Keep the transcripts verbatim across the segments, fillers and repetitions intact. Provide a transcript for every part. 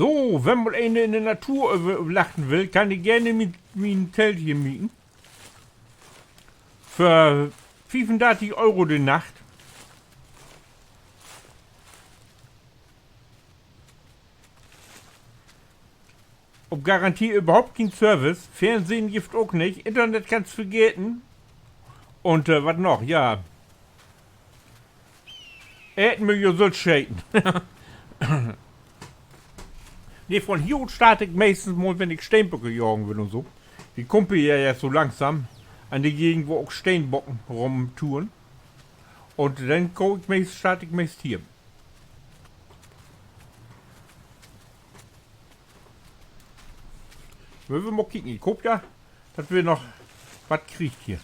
So, wenn mal een in de Natur övernachten will, kann de geern mien, mien Telt hier mieten. För fiefundartig Euro de Nacht. Op Garantie överhaupt keen Service. Fernsehen gifft ok nich. Internet kannst vergeten. Un, äh, wat noch? Ja. Eten mööt ji sülvst scheten. Nee, von hier ut start ik meestens mal, wenn ik Steenböcke jagen will un so. Wi kummt ja jetzt so langsam an de Gegend, wo ok Steenböcke rumtourt. Un denn ko-, ik meest, start ik meest hier. Wüllt wi mal kieken. Ik hoop ja, dat wi noch wat kriegt hier.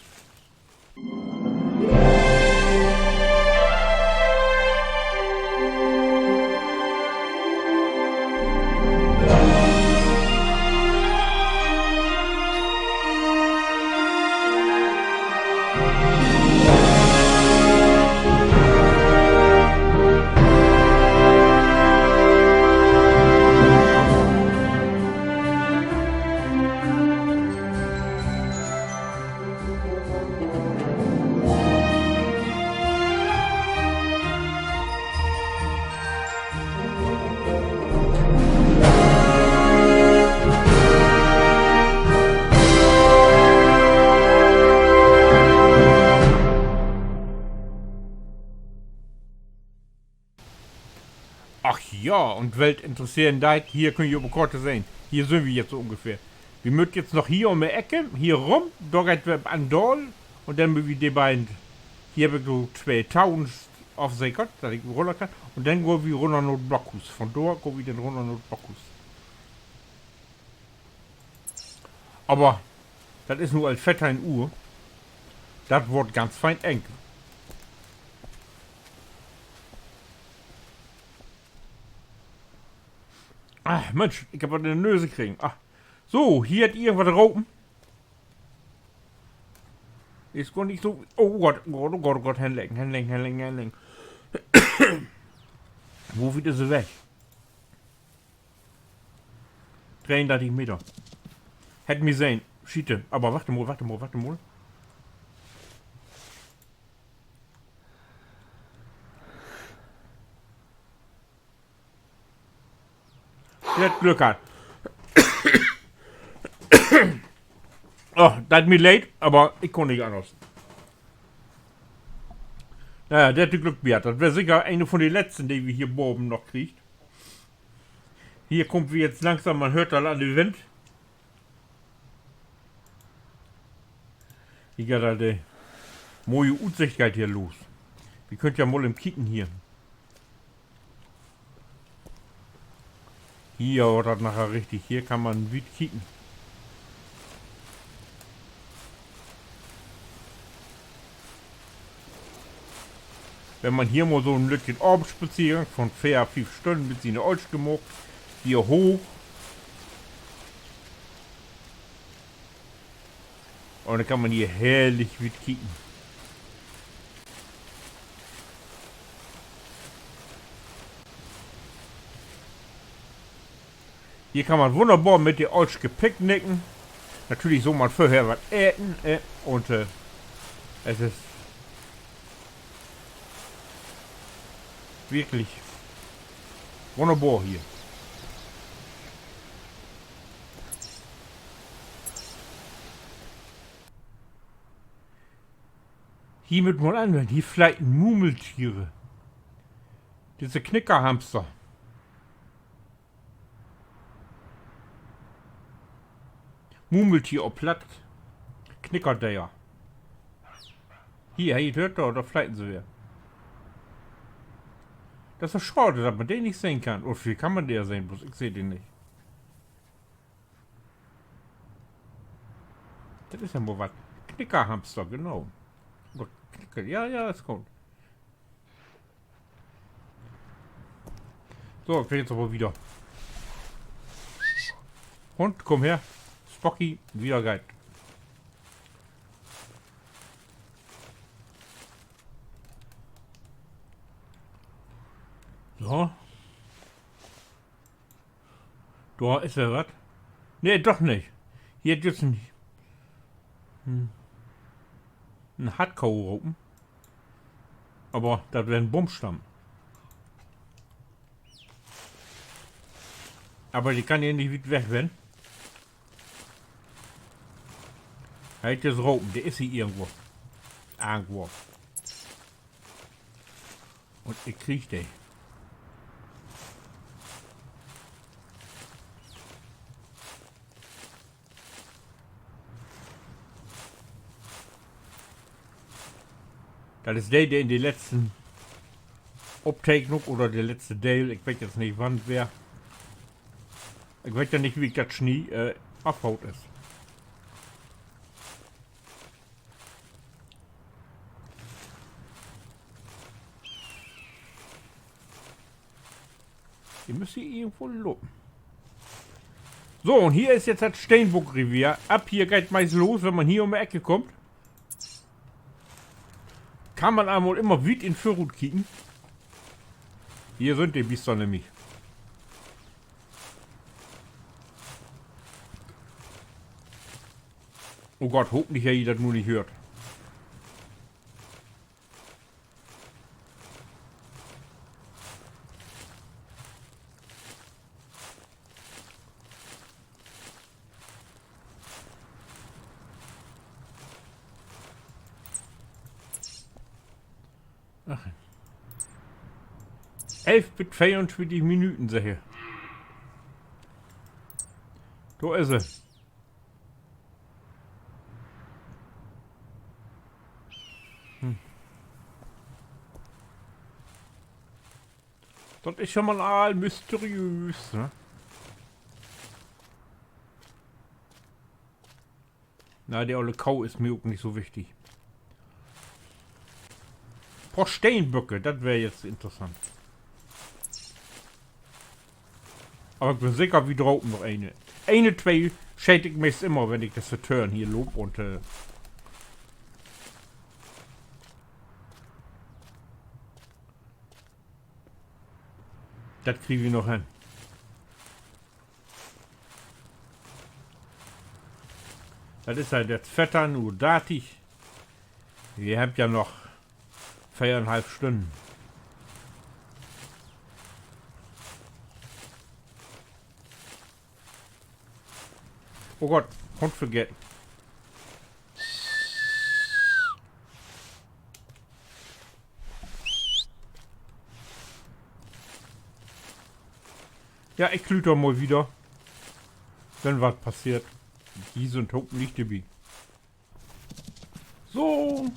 Ach ja, un Welt interesseren deit, hier köönt ji op de Koort sehn. Hier sünd wi jetzt so ungefähr. Wi mööt jetzt noch hier üm de Eck, hier rüm, dor geiht dat an daal, un denn mööt wi de beiden, hier heff ik so twee Tauen afsekert, dat ik rünner kann, un denn gaht wi rünner na't Blockhuus. Von dor gaht wi denn rünner na't Blockhuus. Aver dat is nu al veerteihn Uhr. Dat warrt ganz fein eng. Ah, Minsch, ik heff wat in de Nöös kregen. Ah. So, hier hett irgendwat ropen. Is gor nich so, oh Gott, oh Gott, oh Gott, oh Gott, henleggen, henleggen, henleggen, henleggen. Wo wiet is he weg? Dreeundartig Meter. Hett mi sehn. Schiete. Aver wacht mal, wacht mal, wacht mal. De hett Glück hatt. Oh, deit mi leed, aver ik kunn nich anners. Na ja, de hett Glück gehatt. Dat weer seker een von de letzten, de wi hier baven noch kriegt. Hier kummt wi jetzt langsam, man höört dat an de Wind. Hier geiht al de moje Utsicht geiht hier los. Wi köönt ja mal even kieken hier. Hier warrt dat naher richtig. Hier kann man wiet kieken. Wenn man hier mal so 'n lüttjen Avendspaziergang von veer, fief Stünnen mit siene Olsche maakt, hier hooch. Un denn kann man hier herrlich wiet kieken. Hier kann man wunnerbor mit de Olsche picknicken. Natürlich sull man vörher wat eten, äh, un, äh, dat is wirklich wunnerbor hier. Hier mutt mal anwennen, hier fleit en Murmeltier. Disse Knickerhamster. Murmeltier op Platt. Knickerdeier. Hier, he, höört dor, dor fleiten se weer. Dat is doch schaad, dat man de nich sehn kann. Oder villicht kann man de ja sehn, bloots ik seh de nich. Dat is ja mal wat. Knickerhamster, genau. Oder Knicker, ja, ja, is goot. So, ik will jetzt aver wieder. Hund, kumm her. Spocky, wieder geiht. So. Dor is weer wat. Nee, doch nich. Hier hett jüst en, en, en Hartkau ropen. Aver dat weer en Boomstamm. Aver de kann hier nich wiet weg ween. He hett jüst ropen, de is hier irgendwo. Irgendwo. Un ik krieg de. Dat is de, de in de letzten Opteknung oder de letzte Deel, ik weet jetzt nich, wann weer. Ik weet ja nich, wie ik dat snie, äh, afhaut is. De müss hier irgendwo lopen. So, un hier is jetzt dat Steenbockrevier. Ab hier geiht meist los, wenn man hier üm de Eck kummt. Kann man al mal immer wiet in vörut kieken. Hier sünd de Biester nämlich. Oh Gott, hopentlich hett ji dat nu nich höört. Ach. Elf bit veeruntwintig Minüten, segg he. Dor is he. Hm. Dat is schon mal all mysteriös, ne? Na, de olle Kau is mi ok nich so wichtig. Poor Steenböcke, dat weer jetzt interessant. Aver ik bün seker, wi dropen noch ene. Ene, twee scheet ik meist immer, wenn ik disse Törn hier loop un, äh, dat krieg wi noch hen. Dat is halt de veerteihn Uhr dartig. Wi hebbt ja noch veerunhalf Stünnen. Oh Gott, Hund vergeten. Ja, ik klüter mal wieder, wenn wat passeert. Ji sünd hopentlich dorbi. So.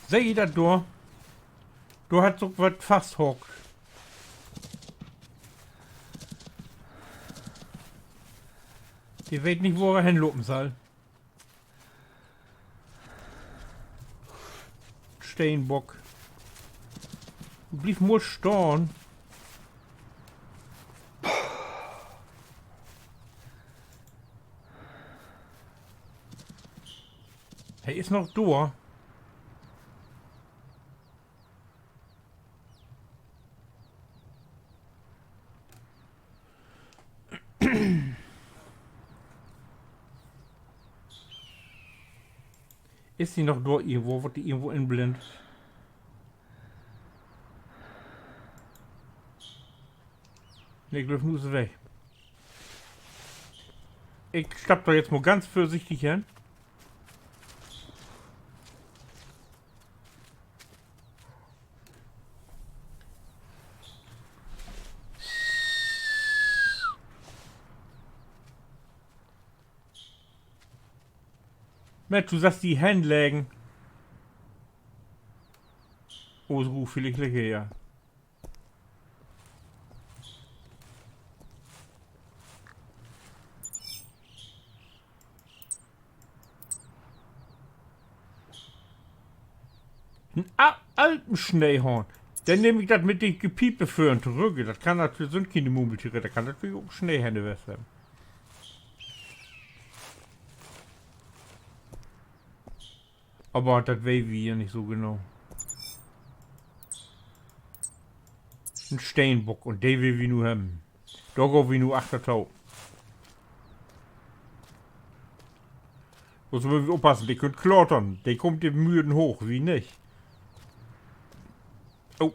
Seht ji dat dor? Dor hett sik ok wat fasthaakt. De weet nich, wo he henlopen sall. Steenbock. Bliev mal stahn. He is noch dor. Is de noch dor irgendwo? Word de irgendwo inblendt? Nee, ik glööv, nu is he weg. Ik stapp dor jetzt mal ganz vörsichtig hen. Mensch, du sast di henleggen. Oh, so, villicht liggt he ja. En a-, alten Sneehoorn. Denn nehm ik dat mit de Gepiepe vörn torügg. Dat kann natürlich, sünd kene Murmeltiere, dat kann natürlich ok Sneehenne west hebben. Aver dat weet wi hier nich so genau. En Steenbock, un de will wi nu hebben. Dor gaht wi nu achterto. Bloots mööt wi oppassen, de köönt klautern. De kummt de Müren hooch, wi nich. Oh.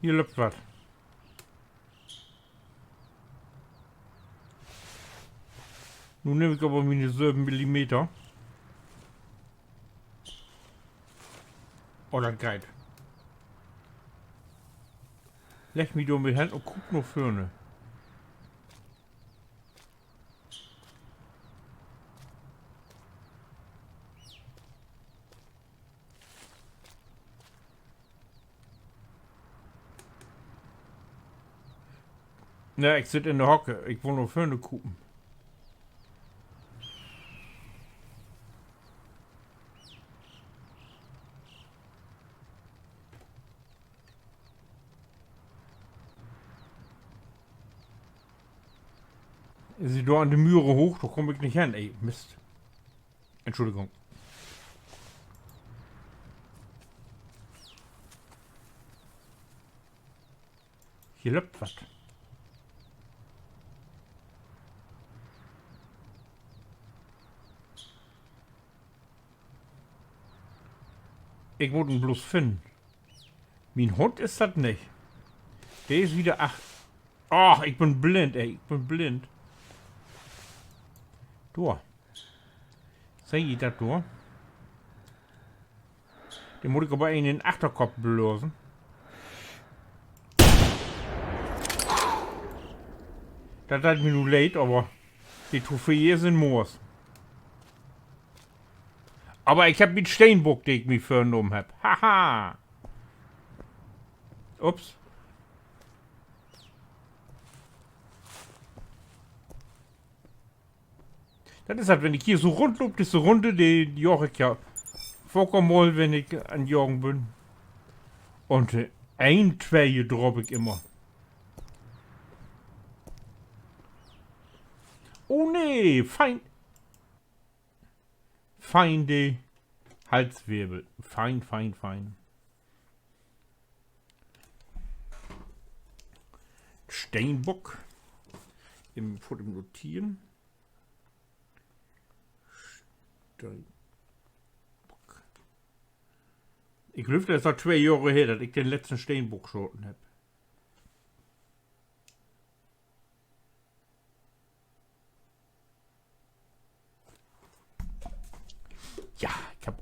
Hier löppt wat. Nu nehm ik aver miene söven Millimeter. Oh, dat geiht. Legg mi dor mit hen un kruup na vörn. Nee, ik sitt in de Hock. Ik wull na vörn krupen. Is he dor an de Müre hooch? Dor kaam ik nich hen, ey. Mist. Entschuldigung. Hier löppt wat. Ik mutt em bloots finnen. Mien Hund is dat nich. De is wieder ach-, Ach, ik bün blind, ey. Ik bün blind. Dor. Seht ji dat dor? Den mutt ik aver in den Achterkopp blasen. Dat deit mi nu leed, aver de Trophäe is in Moors. Aver ik hebb mien Steenbock, de ik mi vörnahmen hebb. Haha. Ups. Dat is dat, wenn ik hier so rundloop, disse Runde, de jaag ik ja faker mal, wenn ik an Jagen bün. Un, äh, een, twee draap ik immer. Oh nee, fein. Fein de Halswirbel. Fein, fein, fein. Steenbock. Even foort even noteren. Steenbock. Ik glööv, dat is al twee Johr her, dat ik den letzten Steenbock schaten hebb. Ja, ik hebb,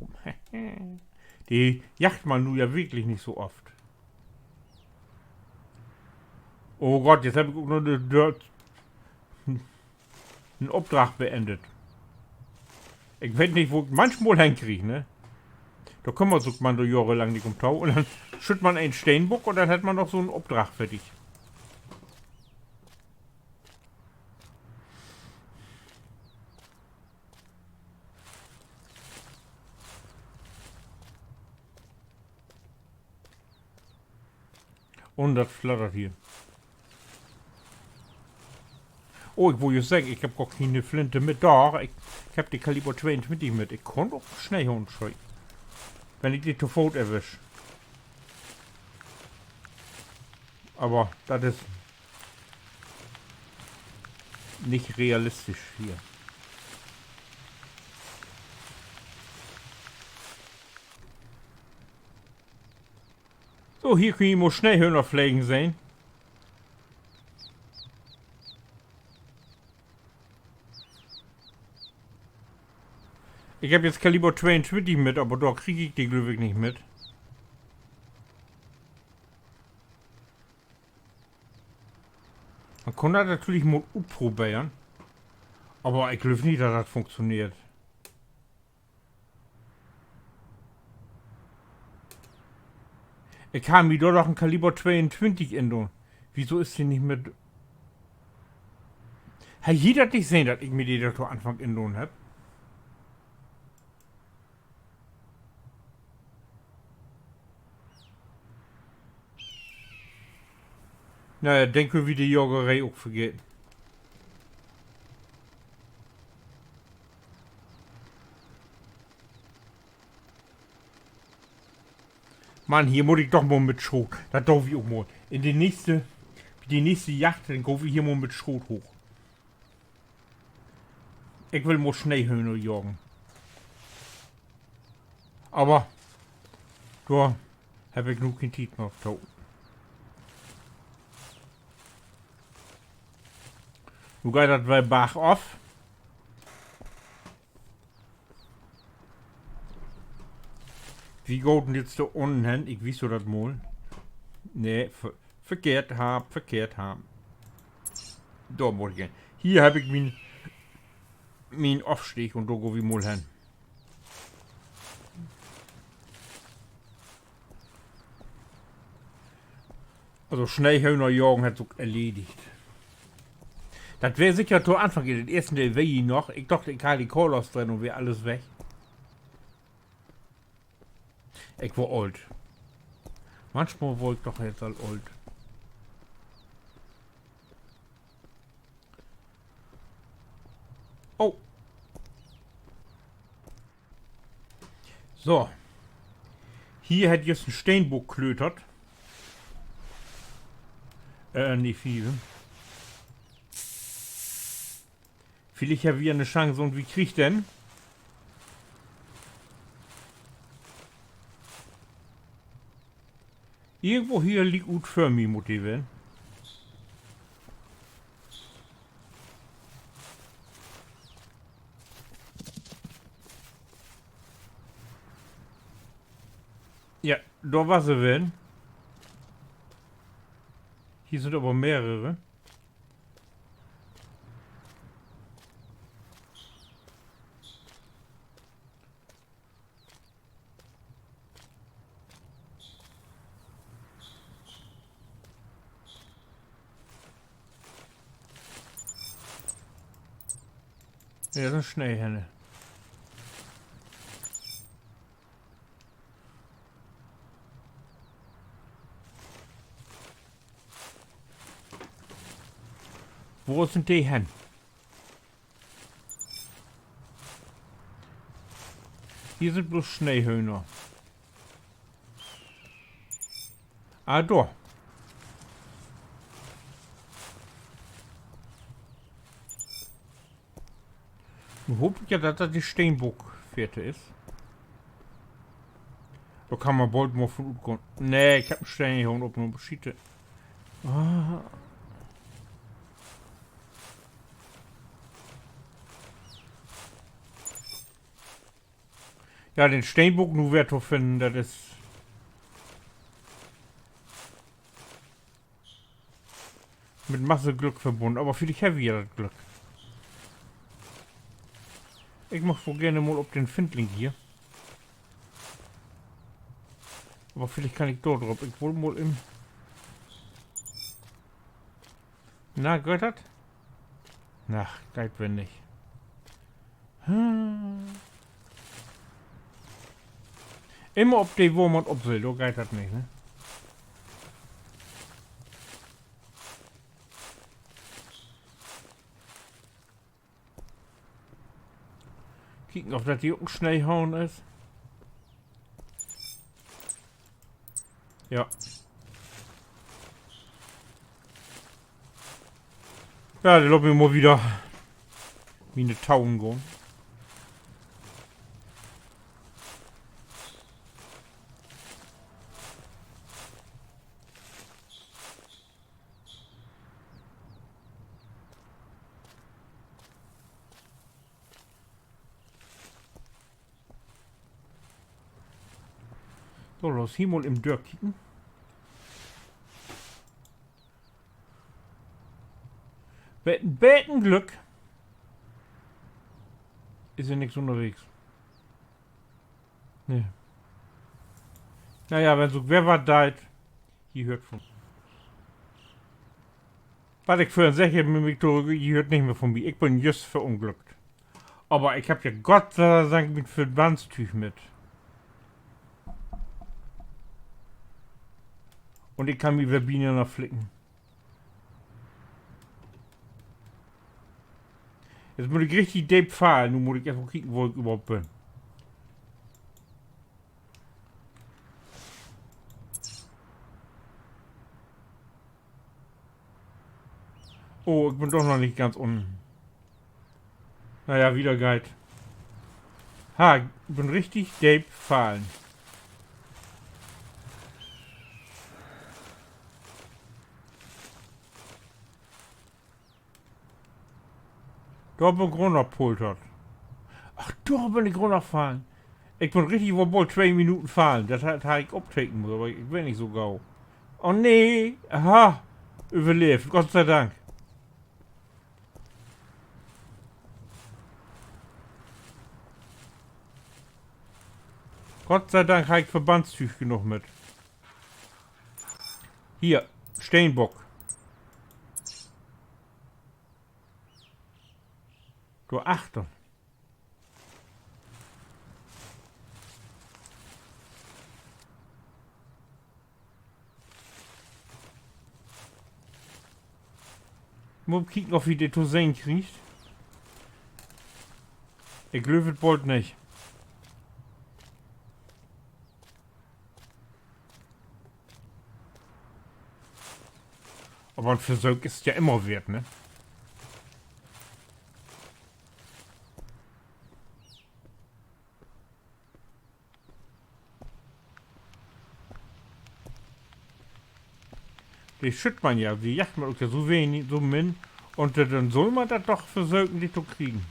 de jagt man nu ja wirklich nich so oft. Oh Gott, jetzt hebb ik ok noch de, de, en Opdrag beendt. Ik weet nich, wo ik manchmal henkrieg, ne? Dor kümmer sük man doch johrelang nich um to. Un denn schütt man en Steenbock un denn hett man noch so'n Opdrag fertig. Un dat fladdert hier. Oh, ik wull jüst seggen, ik hebb gor kene Flinte mit. Doch, ik, ik hebb de Kaliber tweeuntwintig mit. Ik kunn ok Sneehuhn scheten, wenn ik de to Foot erwisch. Aver dat is nich realistisch hier. So, hier köönt ji mal Sneehöhner flegen sehn. Ik hebb jetzt Kaliber tweeuntwintig mit, aver dor krieg ik de, glööv ik, nich mit. Man kunn dat natürlich mal utproberen. Aver ik glööv nich, dat dat funktioneert. Ik harr mi dor doch en Kaliber tweeuntwintig in doon. Wieso is de nich mit? Harr ji dat nich sehn, dat ik mi de dor to Anfang inladen hebb? Na ja, denn köönt wi de Jageree ok vergeten. Mann, hier mutt ik doch mal mit Schroot. Dat doot wi ok mal. In de nächste, bi de nächste Jagd, denn gaht wi hier mal mit Schroot hooch. Ik will mal Sneehöhner jagen. Aver dor heff ik nu keen Tiet mehr to. Nu geiht dat weer bargaf. Wi gaht nu jetzt dor ünnen hen. Ik wies jo dat mal. Nee, ver-, verkehrt Harp, verkehrt Harp. Dor mutt ik hen. Hier heff ik mien, mien Ofsteeg un dor gaht wi mal hen. Also, Sneehöhner jagen hett sik ok erledigt. Dat weer seker to Anfang in den eersten Deel, weet ji noch? Ik doch, ik harr de Kohlers drin un weer allens weg. Ik worr oolt. Manchmal worr ik doch jetzt al oolt. Oh. So. Hier hett jüst en Steenbock klötert. Äh, nich fief. Villicht hebbt wi ja 'ne Chance un wi kriegt den. Irgendwo hier liek ut vör mi mutt de ween. Ja, dor was he ween. Hier sünd aver mehrere. Ja, dat is en Sneehenne. Wo sünd de hen? Hier sünd blots Sneehöhner. Ah, dor. Nu hoop ik ja, dat dat de Steenbockfährte is. Dor kann man bold mal vun utgahn. Nee, ik heff en Steenhoorn op, nu beschiete. Ah. Ja, den Steenbock nu weer to finnen, dat is mit masse Glück verbunnen, aver villicht hebbt wi ja dat Glück. Ik mag woll geern mal op den Findling hier. Aver villicht kann ik dor drop. Ik wull mal in. Na, geiht dat? Na, geiht weer nich. Immer op de, wo man op will, dor geiht dat nich, ne? Kieken, of dat hier ok en Sneehahn is. Ja. Ja, de laat mi mal wieder miene Toun gahn. So, laat uns hier mal even dörkieken. Mit en beten Glück is hier nix ünnerwegens. Nee. Na ja, wenn sik weer wat deit, ji höört vun. Wat ik vörhen segg, mit mi to, ji höört nich mehr von mi. Ik bün jüst verunglückt. Aver ik hebb ja Gott sei Dank mien Verbandstüüg mit. Un ik kann mi weer binanner flicken. Nu mutt ik richtig deep fallen. Nu mutt ik eerst mal kieken, wo ik överhaupt bün. Oh, ik bün doch noch nich ganz unnen. Na ja, wieder geiht. Ha, ik bün richtig deep fallen. Dor bün ik rünnerpoltert. Ach, dor bün ik rünnerfallen. Ik bün richtig woll bold twee Minuten fallen. Dat harr, harr ik opteken müsst, aver ik weer nich so gau. Oh nee. Aha. Överleevt. Gott sei Dank. Gott sei Dank harr ik Verbandstüüg genoog mit. Hier, Steenbock. Dor achter. Mutt kieken, of wi de to sehn kriegt. Ik glööv et bold nich. Aver en Versöök is ja immer weert, ne? De schütt man ja, de jagt man ok ja so wenig, so min. Un, äh, denn sull man dat doch versöken, de to kriegen.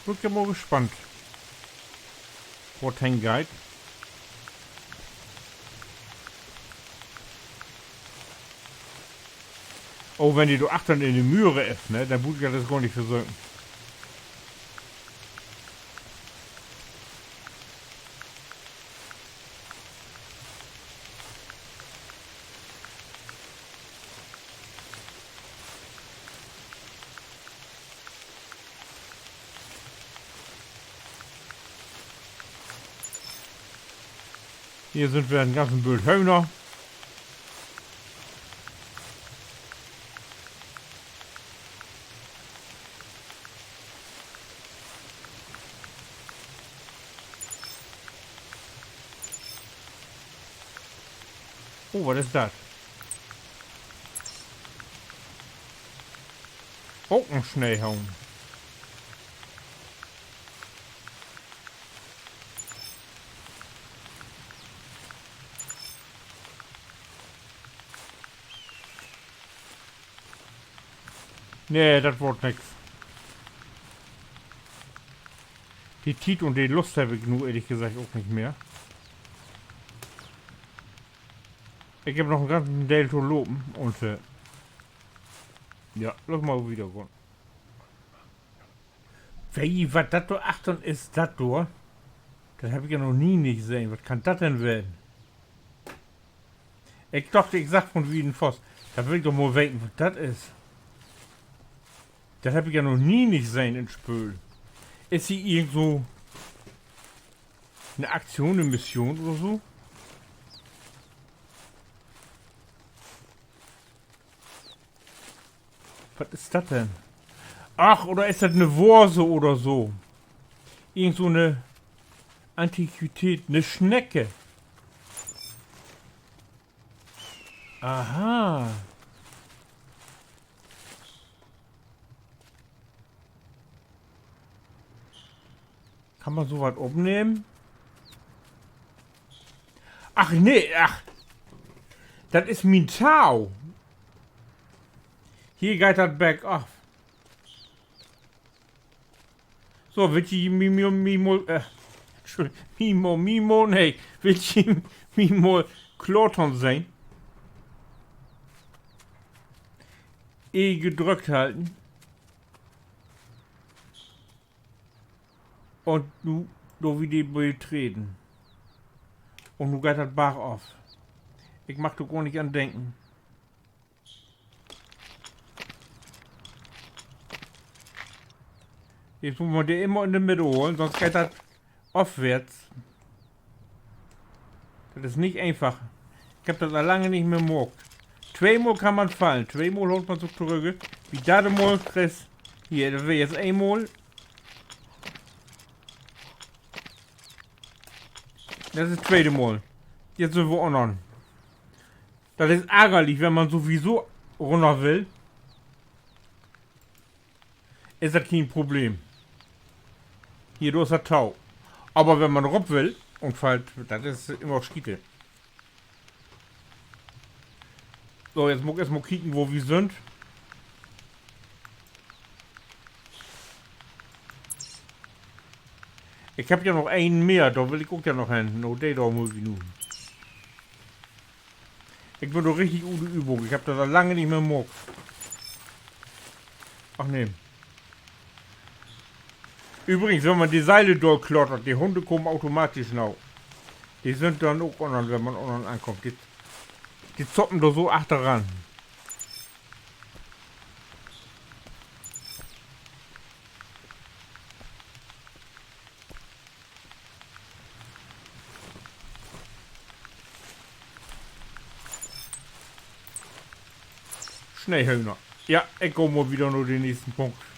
Bün ik ja mal gespannt, wo dat hen geiht. Oh, wenn de dor achtern in de Müür is, ne, denn mutt ik dat gor nich versöken. Hier sünd weer en ganzen Bült Höhner. Oh, wat is dat? Ok en Sneehohn. Nee, dat word nix. De Tiet un de Lust heff ik nu ehrlich geseggt ok nich mehr. Ik heff noch en ganzen Deel to lopen un, äh, ja, laat mal wieder gahn. Weet ji, wat dat dor achtern is, dat dor? Dat heff ik ja noch nie nich sehn. Wat kann dat denn ween? Ik doch, ik sag von wieden Voss. Dat will ik doch mal weten, wat dat is. Dat heff ik ja noch nie nich sehn in't Spööl. Is hier irgend so 'ne Aktion, 'ne Mission oder so? Wat is dat denn? Ach, oder is dat 'ne Vase oder so? Irgend so 'ne Antiquität, 'ne Snecke. Aha. Kann man so wat opnehmen? Ach nee, ach. Dat is mien Tau. Hier geiht dat bergauf. So, willt ji mi, mi, mi mal, äh, Entschuldigung, mi mal, mi mal, nee, willt ji mi mal klottern sehn? E gedrückt halten. Un nu, dor wi de betreden. Un nu geiht dat bargop. Ik mag dor gor nich an denken. Nu mutt man de immer in de Middel holen, sonst geiht dat afwarts. Dat is nich eenfach. Ik heff dat al lange nich mehr maakt. Tweemal kann man fallen, tweemal haalt man sük torügg. Wi dat mal, Chris. Hier, dat weer nu eenmal. Dat is dat tweede Mal. Nu sünd wi ünnen. Dat is argerlich, wenn man sowieso rünner will. Is dat keen Problem. Hier, dor is dat Tau. Aver wenn man rop will un fallt, dat is immer Schiete. So, nu mutt ik eerst mal kieken, wo wi sünd. Ik heff ja noch een mehr, dor will ik ok ja noch hen. Na, de dor mutt wi nu. Ik bün doch richtig ut de Übung. Ik heff dat al lange nich mehr maakt. Ach nee. Übrigens, wenn man de Seile daalklautert, de Hunde kamen automatisch na. De sünd denn ok ünnen, wenn man ünnen ankummt. De, de zoppen dor so achteran. Sneehöhner. Ja, ik gah mal wieder na den nächsten Punkt.